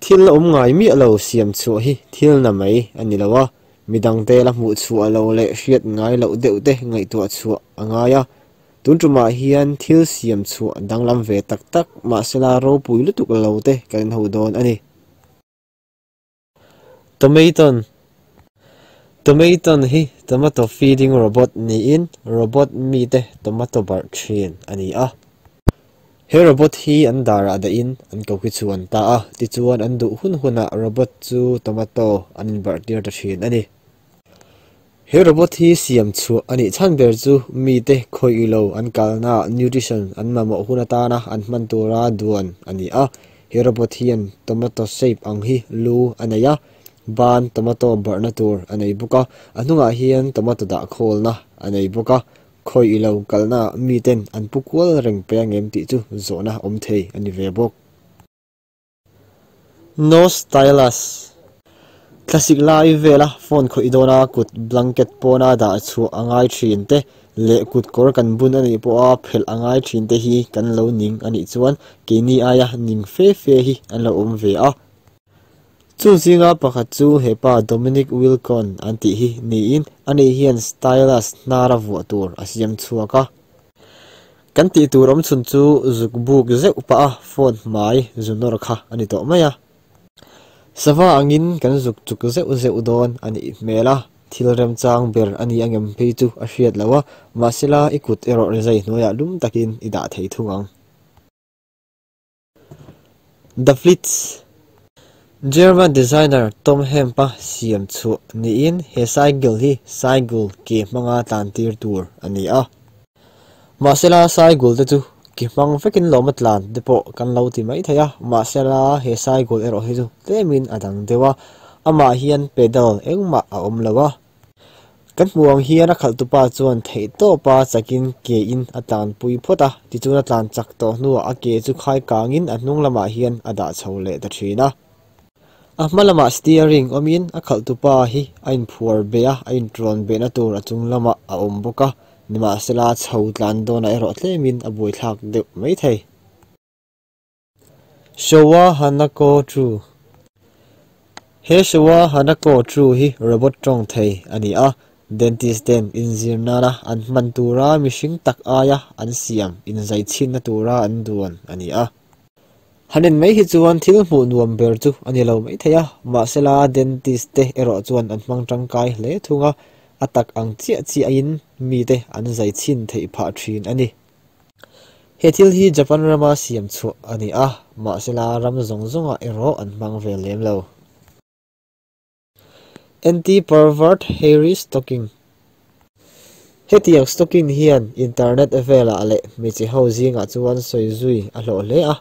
Thil la awm ngai miah lo siam chhuah hi thil na mai a ni lo a, midangte la hmuh chhuah lo leh hriat ngai loh deuh te ngaihtuah chhuah a ngai a. Tun tumah hian thil siam chhuah danglam ve tak tak mahsela ropui lutuk lo te kan inho dawn a ni. Tomaton Tomaton hi tomato feeding robot niin robot mite tomato barh thin a ni a. He robot hi an darah dahin an ko khi chhuan ta a, tichuan an duh hun hunah robot chu tomato an inbarh tir ta thin a ni. He robot hi siam chhuah a nih chhan ber chu mite khawih lo an kalnaah nutrition an mamawh hun atana an hman tura duan a ni a. He robot hian tomato shape ang hi lu a nei a, ban tomato barhna tur a nei bawk a, a hnungah hian tomato dah khawlna a nei bawk a. Khawih lo kalnaah miten an pu kual reng pe ang em tih chu zawhna awm thei a ni ve bawk. No stylus. Thlasik lai vela phone khawih dawna kut blanket pawna dah chhuah a ngai thin te leh kut kawr kan bun a nih pawha phelh a ngai thin te hi kan lo ning a nih chuan keini aia ning fe fe hi an lo awm ve a. Chu zinga pakhat chu hepa Dominic Wilcon an tih hi niin ani hian stylus hnara vuah tur a siam chhuak a. Kan tih tur awm chhun chu zuk buk zeuh pah a phone hmai zu nawr kha a ni tawh mai a. Sava angin kan zuk chuk zeuh zeuh dawn a nih hmel a, thil remchang ber a ni angem phei chu a hriat loh a, mahsela i kut erawh rizai hnuaiah lum takin i dah thei thung ang. The Flits, German designer Tom Hemp-a siam chhuah niin he cycle hi cycle ke hmanga tlan tir tur a ni a. Mahsela cycle te chu ke hmang vekin lawma tlan te pawh kan lo ti mai thei a, mahsela he cycle erawh hi chu tlemin a dang deuh a, amah hian pedal engmah a awm lo a. Kan hmuh ang hian a khalhtupa chuan theihtawpa chakin ke in a tlanpui phawt a, tichuan a tlan chak tawh hnuah a ke chu khai kangin a hnung lamah hian a dah chho leh ta thin a. A hma lamah steering awmin a khalhtupa hi a inphuar beh a, a inṭuan behna tur a chung lamah a awm bawk a, nimahsela chho tlan dawnah erawh tlemin a buaithlak deuh maithei. Showa Hanako True He Showa Hanako True hi robot tawng thei a ni a, dentist ten inzir nana an hman tura mihring tak aia an siam inzai chhinna tura an duan a ni a. Han en mai hi chuan thil hmuh nuam ber chu a ni lo maithei a, mahsela dentist te erawh chuan an hmang tangkai hle thung a, a tak ang chiah chiahin mite an zai chhin theih phah thin a ni. He thil hi Japan rama siam chhuah a ni a, mahsela ram zawng zawngah erawh an hmang ve lem lo. Anti-pervert hairy stocking Hetiang stocking hian internet velah leh hmeichhe ho zingah chuan sawi zui a hlawh hle a.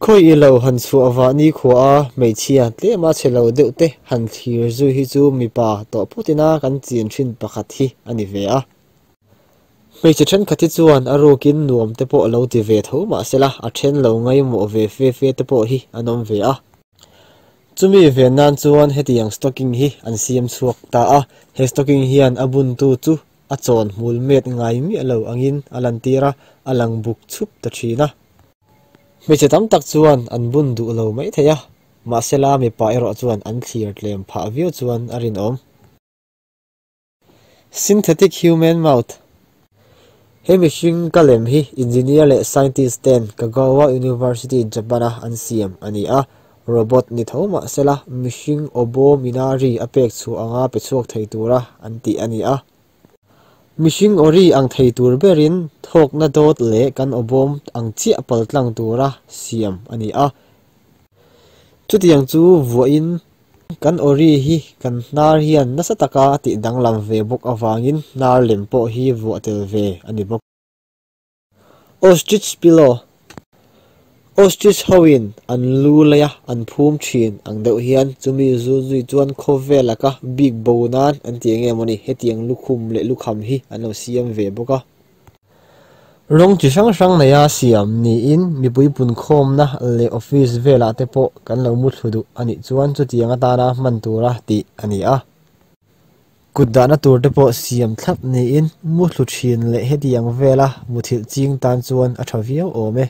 Khawi i lo han chhuah vah nikhua a hmeichhia tlema chhe lo deuh te han thlir zui hi chu mipa tawh phutina kan chin thin pakhat hi a ni ve a. Hmeichhe thenkhat hi chuan a rukin nuam te pawh lo ti ve tho mah sela a then lo ngaimawh ve fe fe te pawh hi an awm ve a. Chumi ve nan chuan hetiang stocking hi an siam chhuak ta a, he stocking hian a buntu chu a chawn hmul met ngai miah lo angin a lantir a, a lang buk chhup ta thin a. Hmeichhe tam tak chuan an bun duh lo mai thei a, mahsela mipa erawh chuan an thlir tlem phah viau chuan a rinawm. Synthetic Human Mouth He mihring ka lem hi engineer leh scientist ten Kagawa University Japan-a an siam a ni a, robot ni tho mah sela mihring Obo Minari a pek chhuah anga pe chhuak thei tura an tih a ni a. Mihring awri ang thei tur berin thawkna dawt leh kan awbawm ang chiah paltlang tura siam a ni a. Chutiang chu vuahin Kan awri hi kan hnar hian nasa taka a tih danglam ve bawk avangin hnar lem pawh hi vuah tel ve a ni bawk. Ostrich pillow Ostrich hoin an lu laia an phum thin ang deuh hian chumi zu zui chuan khawvel laka bik bo nan an ti eng emawni hetiang lukhum leh lukham hi an lo siam ve bawk a. Rawng chi hrang hrang neia siam niin mipui punkhawmna leh office velah te pawh kan lo muthlu duh a nih chuan chutiang atana hman tura tih a ni a. Kut dahna tur te pawh siam thlap niin muthlu thin leh hetiang vela muthilh ching tan chuan a tha viau awm e.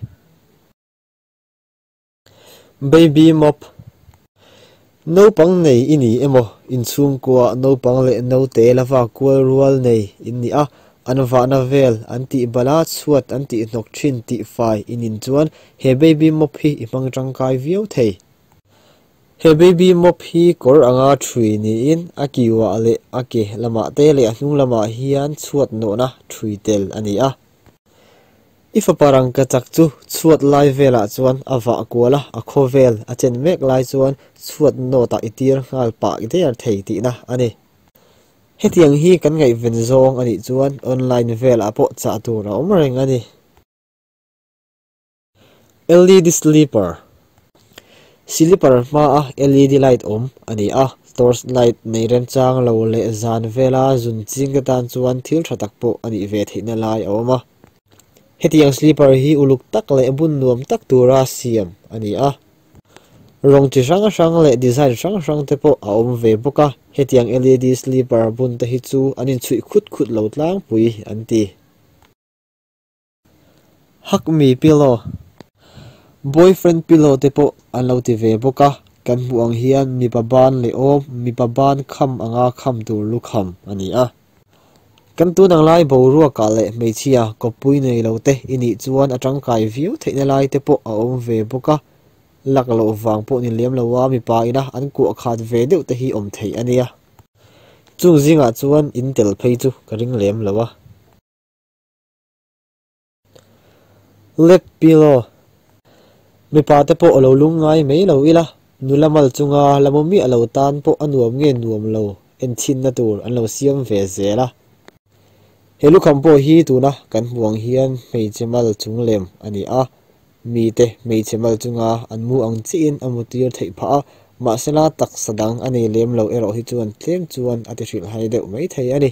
Baby mop. Naupang nei i ni emaw, inchhungkua naupang leh naute la vak kual rual nei in ni a, an vahna vel an tih bala chhuat an tih hnawk thin tih fai i nin chuan he baby mop hi i hmang tangkai viau thei. He baby mop hi kawr anga thui niin a kiuah leh a ke lamah te leh a hnung lamah hian chhuat nawhna thui tel a ni a. I fapa rangka chak chu chhuat lai velah chuan a vah kual a, a khawvel a chen mek lai chuan chhuat nawtah i tir nghal pah der thei tihna a ni. Hetiang hi kan ngaihven zawng a nih chuan online velah pawh chah tur a awm reng a ni. LED Sleeper Sleeper hmaa LED light awm a ni a, torch light nei remchang lo leh zan vela zun ching te tan chuan thil tha tak pawh a nih ve theihna lai a awm a. Hetiang sleeper hi uluk tak leh bun nuam tak tura siam a ni a. Rawng chi hrang hrang leh design hrang hrang te pawh a awm ve bawk a, hetiang LED sleeper bun te hi chu an inchhuih khut khut lo tlangpui an ti. Hug me pillow, Boyfriend pillow te pawh an lo ti ve bawk a, kan hmuh ang hian mipa ban leh awm, mipa ban kham anga kham tur lukham a ni a. Kan tun ang lai boruakah leh hmeichhia kawppui nei lo te i nih chuan a tangkai viau theihna lai te pawh a awm ve bawk a, lak loh vang pawh ni lem lo a mipa ina an kuah khat ve deuh te hi awm theih a nia. Chung zingah chuan in tel phei chu ka ring lem lo a. Lep pillow. Mipa te pawh a lo lung ngai mai lo ila, nula mal chunga la mu miah lo tan pawh a nuam nge nuam lo enchinna tur an lo siam ve zel a. He lukham pawh hi tuna kan hmuh ang hian hmeichhe mal chung lem a ni a, mite hmeichhe mal chunga an mu ang chiin a mutir theih phah a, mahsela taksa dang a nei lem lo erawh hi chuan tlem chuan a ti hrilhhai deuh maithei a ni.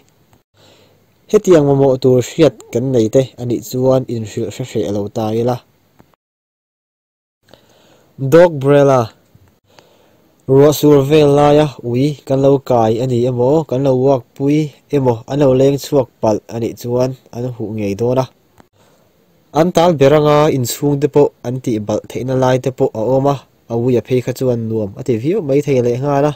Hetiang mamawh tur hriat kan nei te a nih chuan inhrilh hre hreh lo ta ila. Dogbrella, Ruah sur vel laia ui kan lo kai a ni emaw, kan lo walk pui emaw an lo leng chhuak palh a nih chuan an huh ngei dawn a. An tal ber anga inchhung te pawh an tih balh theihna lai te pawh a awm a, a ui a phei kha chuan nuam a ti viau maithei lehnghal a.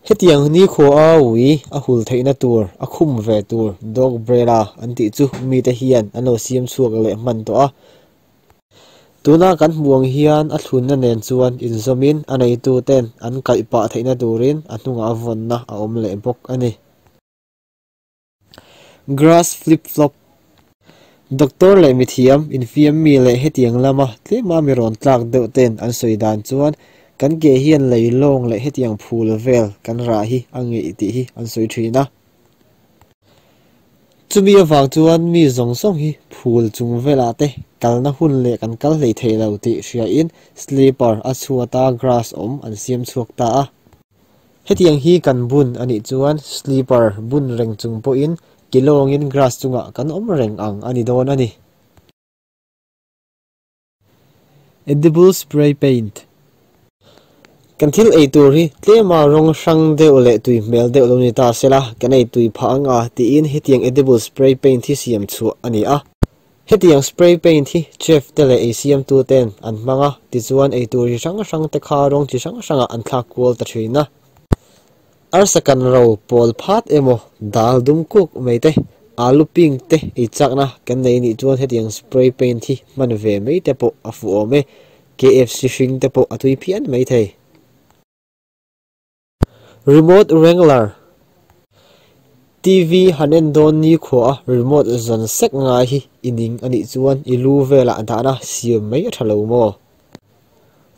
Hetiang nikhua a ui a hul theihna tur, a khum ve tur dogbrella an tih chu mite hian an lo siam chhuak leh hman tawh a. Tuna kan hmuh ang hian a thlunna nen chuan inzawmin a neituten an kaih pah theihna turin a hnungah a vawnna a awm leh bawk a ni. Grass flip flop. Doctor leh mithiam, infiam mi leh hetiang lama tlema mi rawn tlak deuh ten an sawi dan chuan kan ke hian lei lawng leh hetiang phul vel kan rah hi a ngeih tih hi an sawi thin a. Chumi avang chuan mi zawng zawng hi phul chung velah te kalna hun leh kan kal hlei thei lo tih hriain slipper a chhuata grass awm an siam chhuak ta a. Hetiang hi kan bun a nih chuan slipper bun reng chung pawhin ke lawngin grass chungah kan awm reng ang a ni dawn a ni. Edible spray paint. Kan thil ei tur hi tlema rawng hrang deuh leh tui hmel deuh lo ni ta sela kan ei tui phah anga tiin hetiang edible spray paint hi siam chhuah a ni a. Hetiang spray paint hi chef te leh ei siamtu ten an hmang a, tichuan eitur chi hrang hrang te kha rawng chi hrang hrangah an thlak kual ta thin a. Arsa kan ro pawl phat emaw dal dum kuk mai te, alu pink te ei chakna kan nei nih chuan hetiang spray paint hi hman ve mai te pawh a fuh awm e, KFC hring te pawh a tui phian mai thei. Remote Wrangler TV han en dawn ni khuah a remote zawn sek ngai hi i ning a nih chuan i lu velah dahna siam mai a tha lo maw?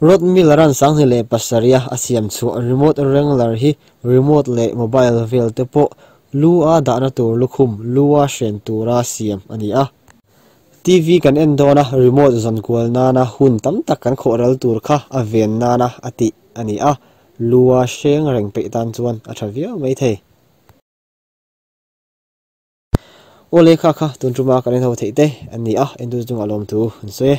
Rod Miller an 2007 a a siam chhuah Remote Wrangler hi remote leh mobile vel te pawh lu a dahna tur lukhum lu a hren tura siam a ni a. TV kan en dawn a remote zawn kual nana hun tam tak kan khawh ral tur kha a ven nana a tih a ni a. Lua hreng reng peih tan chuan a tha viau mai thei. Aw lehkha kha tun tuma kan en ho theih te an ni a, entu chungah lawmthu an sawi e.